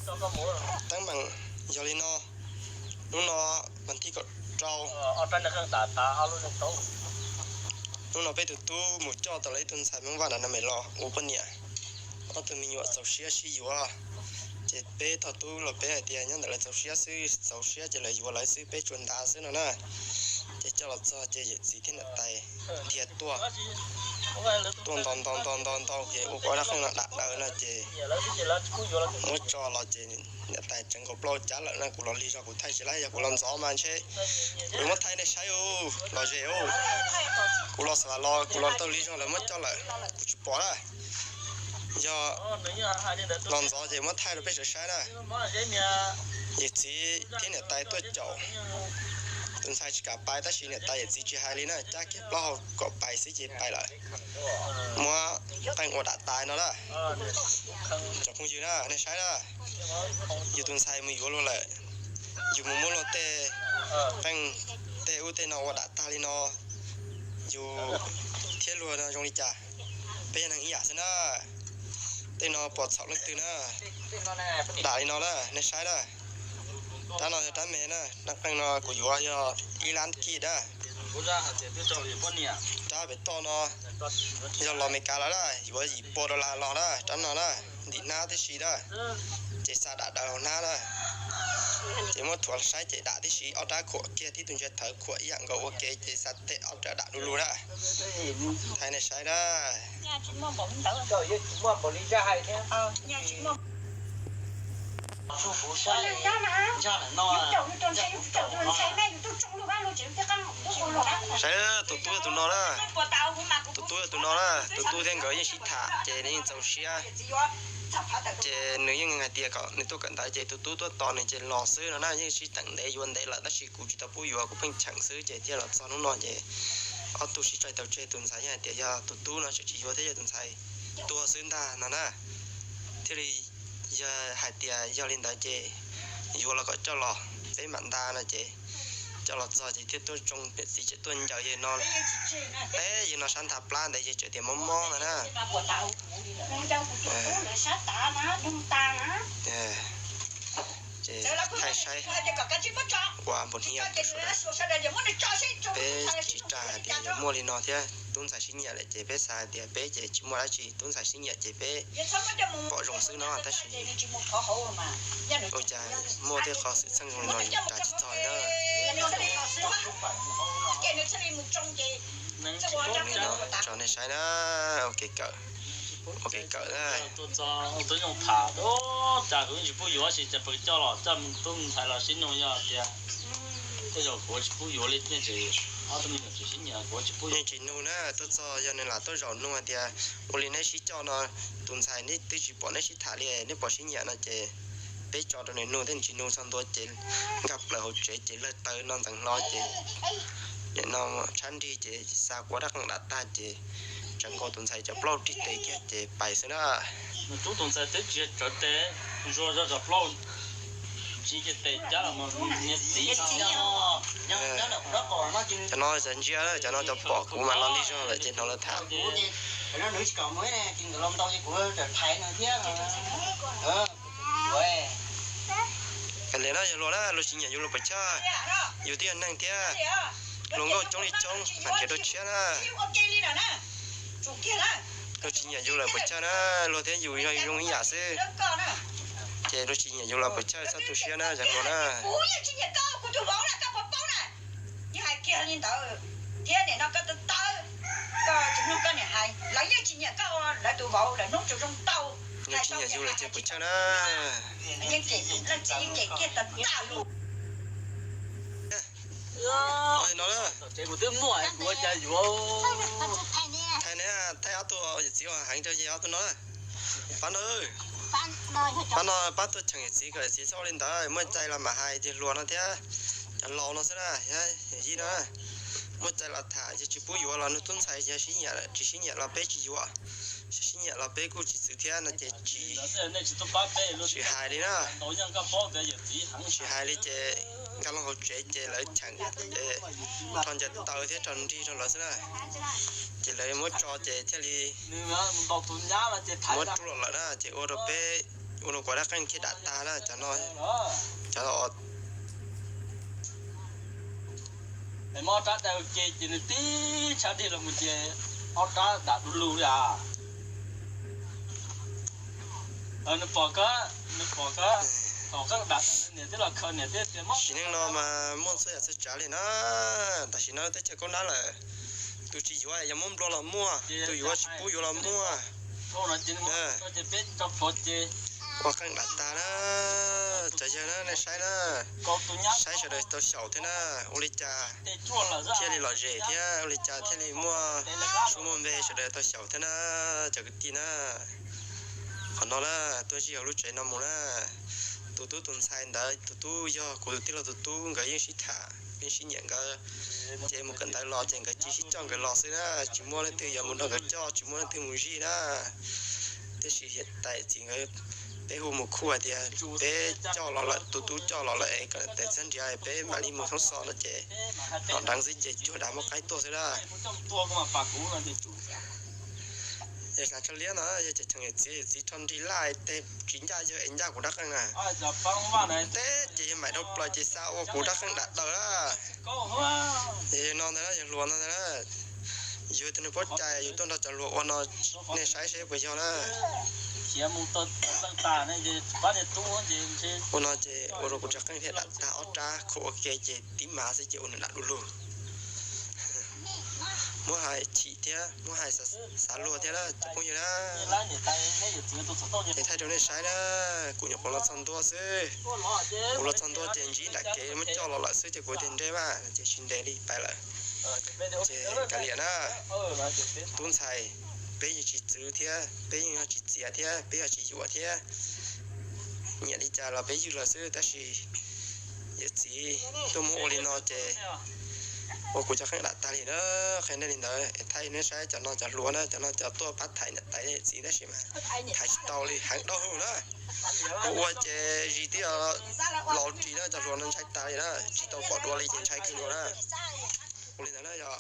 Teeb meem yog li no, hnub no mas thib kaum rau, hnub no peb tus tub mus coj tau lawv ib tug ntxhais Hmoob Vaj nram no los ua poj niam. Ob tug me nyuam txaus siab sib yuav, ces peb tog tub los peb hais tias nyob ntawm lawv txaus siab xwb, txaus siab ces lawv yuav lawv xwb, peb tsuas ntas xwb no na. Ces coj los txog ces yawm txiv thiab niam tais dhia tuaj, tuaj ntaus ntaus ntaus ntaus ntaus ces ua kom dab qeej no dam daws no ces muab tso los ces niam tais tseev nkaus plaub cab lawm no. Kuv los lig zog kuv thaij tsis laib, yog kuv los ntxov mas ntshe kuv muab thaij nej saib ub los zem ub. Kuv los xav los kuv los tau lig zog lawv muab coj lawm kuv tsis pom na. Yog los ntxov ces muab thaij rau peb sawv saib na. Yawm txiv thiab niam tais tuaj caum tus ntxhais tsis kam pais tab sis niam tais yawm txiv tsis hais li na, cab kiag plaub hau kom pais xwb ces pais lawm. Muab qeej ua dam tas no na. Cov phooj ywg na, nej saib na, yus tus ntxhais mus yuav luag lawm, yus mus muab luag tej qeej tej ub tej no ua dam tag li no, yus thiab luag no zoo li cas? Peb yog neeg ib yam xwb na. Tej no pom txhaum leej twg na, dam li no na, nej saib na. Rab no yog rab me na, rab qeej no kuv yuav yog ib lab kij na. Rab pem toj no yog los Meskas lawm na, yuav yim pua dollar los na, rab no na, ntim hnab tib si na, ces xa dam daws hauv hnab na. Ces muab thuav saib ces dam tib si, ob rab khuam kiag tib tug ntsia thawv khuam ib yam nkaus ua ke ces xa tej ob rab dam du lug na. Thaij nej saib na. Saib, tus tub yog tus no na, tus tub yog tus no na, tus tub thiab nkawd yeej sib tham ces nws yeej txaus siab. Ces nws yeej hais tias kom nws tuaj kawm ntawv ces tus tub tuaj tos nws ces los xwb no na, yeej sib teem ntev yuav ntev lawm tab sis kuv tsis tau pub yuav, kuv pheej cheem xwb ces thiaj los txog hnub no ces ob tug sib tso tau tseg. Tus ntxhais yeej hais tias yog tus tub no tseem tsis yuav thiab yog tus ntxhais tuag xwb ntag no na. Thiaj li yog hais tias yog li ntawd ces yuav los kom coj los peb mam nta no ces coj los txog ces thiaj tuaj tsoo, niam txiv tseem tuaj ncaws yawg no, peb yawg no sab nta plab ntawd yawg tseem tias mob mob no na. Ces thaij saib ua npus hniav, peb tsis ras hais tias yuav muaj li no thiab. Tub ntxhais sib nyiam lawm ces peb xav hais tias peb ces tsis muaj dab tsi, tub ntxhais sib nyiam ces peb pom zoo xwb no tab sis ua cas muaj tej qhov xwm txheej zoo li no ras tsis txog li na. Tso nej saib na, ua kev kawm, ua kev kawm na. Tuaj txog ua tub zoo tham, cas kuv yeej tsis pub yuav sis cas pes coj los coj tub ntxhais los sib nug yog tias tej zaum kuv tsis pub yuav li, yeej tsis, ob tug me nyuam tsis sib nyiam kuv tsis pub yuav. Yeej tsis nug na, tuaj txog yog nws lam tuaj zaum nug hais tias ua li neb sib coj no, tus ntxhais neb twb tsis pom neb sib tham li, neb puas sib nyiam no ces peb tso rau nws nug thiab, nws tsis nug txog ntua ces nkag plaws hauv tsev ces lawg taw no ntxeev hlo ces nim no tshab nrig ces xa kuv rab qeej dam tag ces tseev nkaus tus ntxhais cov plaub rig tes kiag ces pais xwb na. Nws tub tus ntxhais twb tsis tsawv tes, zuag zog cov plaub ntsis kiag tes cab los mus niag txiv. Cov no cov ntsia, cov no cov pom kuv mas los lig zog lawm ces hnov lawv tham. Kav liam na, yog luag na, luag tsis nyiam yus luag puas chawj, yus twb yog neeg thiab, hluas nkauj coob li coob mas nrhiav dua tshiab na. Luag tsis nyiam yus lawm puas chawj na, luag thiab yus yog zoo ib yam xwb. Ces luag tsis nyiam yus los puas chawj, txhob tu siab na, yog luag na. Luag tsis nyiam yus lawm ces puas chawj na. Ua li no na. Thaij ne, thaij ob tug yawm txiv heev rau ces ob tug no na. Pab no, pab no pab tuaj cheem yawm txiv kom yawm txiv txhob ua li ntawd, muaj cai los mam hais, yog luag no thiab cov laus no xwb na, yawm yij no. Muaj cai los tham, yog tsis pub yuav los nug tub ntxhais, yog sib nyiam, tsis sib nyiam los peb tsis yuav, sib nyiam los peb kuj tsis txwv thiab no ces tsis, tsis hais li na. Tsis hais li ces nkag loo hauv tsev ces lawv cheem ces rho ncaws taw thiab rho nrig rau lawv xwb na. Ces lawv muab tso ces thiaj li muab rub los lawm na, ces ua rau peb Ua rau kuv dab qeej thiaj dam tag na cov no. Cov ob rab daws ces ces nws tib tshab dej los mus ces ob rab dam du lug li as. Nws pom kab, nws pom kab, tom kab dam niam twb los khaws niam twb tias mob. Sim neej no mas muaj txhua yam txhua tsav li na. Tam sim no teb chaws kaub nab lawm, tus tsis yuav yog muab nplua los muaj, tus yuav tsis pub yuav los muaj. Ua qeej dam tag na. Cov yawg na, nej saib na, saib sawv daws tau xyaum thiab na. Ua li cas thiaj li lom zem thiab ua li cas thiaj li muaj suab muaj npe, sawv daws tau xyaum thiab na, cov kwv tij na. Qhov no na, tuaj zij hauv lub tsev no mus na, tus tub tus ntxhais ntawd, tus tub yog kuv tus tij laug tus tub, nkawd yeej sib tham yeej sib nyiam nkawd, ces mus kawm ntawv los ces nkawd cia sib coj nkawd los xwb na, tsis muaj leej twg yuav mus nrog nkawd coj, tsis muaj leej twg mus zij na. Tiam sis hiam tais txiv nkawd, peb hu mus khu hais tias peb coj los lawm, tus tub coj los lawm es kom tais txhab nrhiav peb mam li mus thoob xo no ces los deev xwb ces cuag dav muab qaib tuaj xwb na. Es xav tshaj liab no yog ces cheem yawm txiv, yawm txiv rho nrig laj teg tsis ncaj yawg es ncaj kuv dab qeej na. Teb ces yawg maim dhau plaws ces xa ua kuv dab qeej dam daws na. Es no ntag, yawg hluas no ntag, yug tus nws paub cai yus tuaj nrog cov hluas ua no, nej saib seb puas yog na. Ua no ces ua rau kuv dab qeej thiaj dam tag ob rab, khuam ua ke ces tib mav xwb ces ua nws dam du lug. Muab hais chim thiab muab hais xav luag thiab na cov phooj ywg na. Es thaij rau nej saib na, kuv nyuam qhuav los txog ntua xwb. Kuv los txog ntua ces ntsib nram kev muab coj los lawm xwb ces kuv tias nres mas ces tsis nres li pais lawm. Ces kav liam na, tub ntxhais, peb yeej tsis txwv thiab peb yeej yog tsis txiav thiab peb yog tsis yuam thiab, nyiam li cas los peb ywj lawm xwb tab sis yawm txiv tuaj muab ua li no ces ua kuv cov qeej dam tag li na. Qhia nej li ntawd, thaij nej saib cov no cov hluas na, cov no cov tuaj pab thaiv niam tais yawm txiv tab sis mas thaiv tsis tau li, heev dua hwv na. Ua ua ces zis twb yog laus ris na, cov hluas no ntshai tas li na, tsis tau pom dua li ces ntshai kawg nkaus na. Ua li ntawd na yog.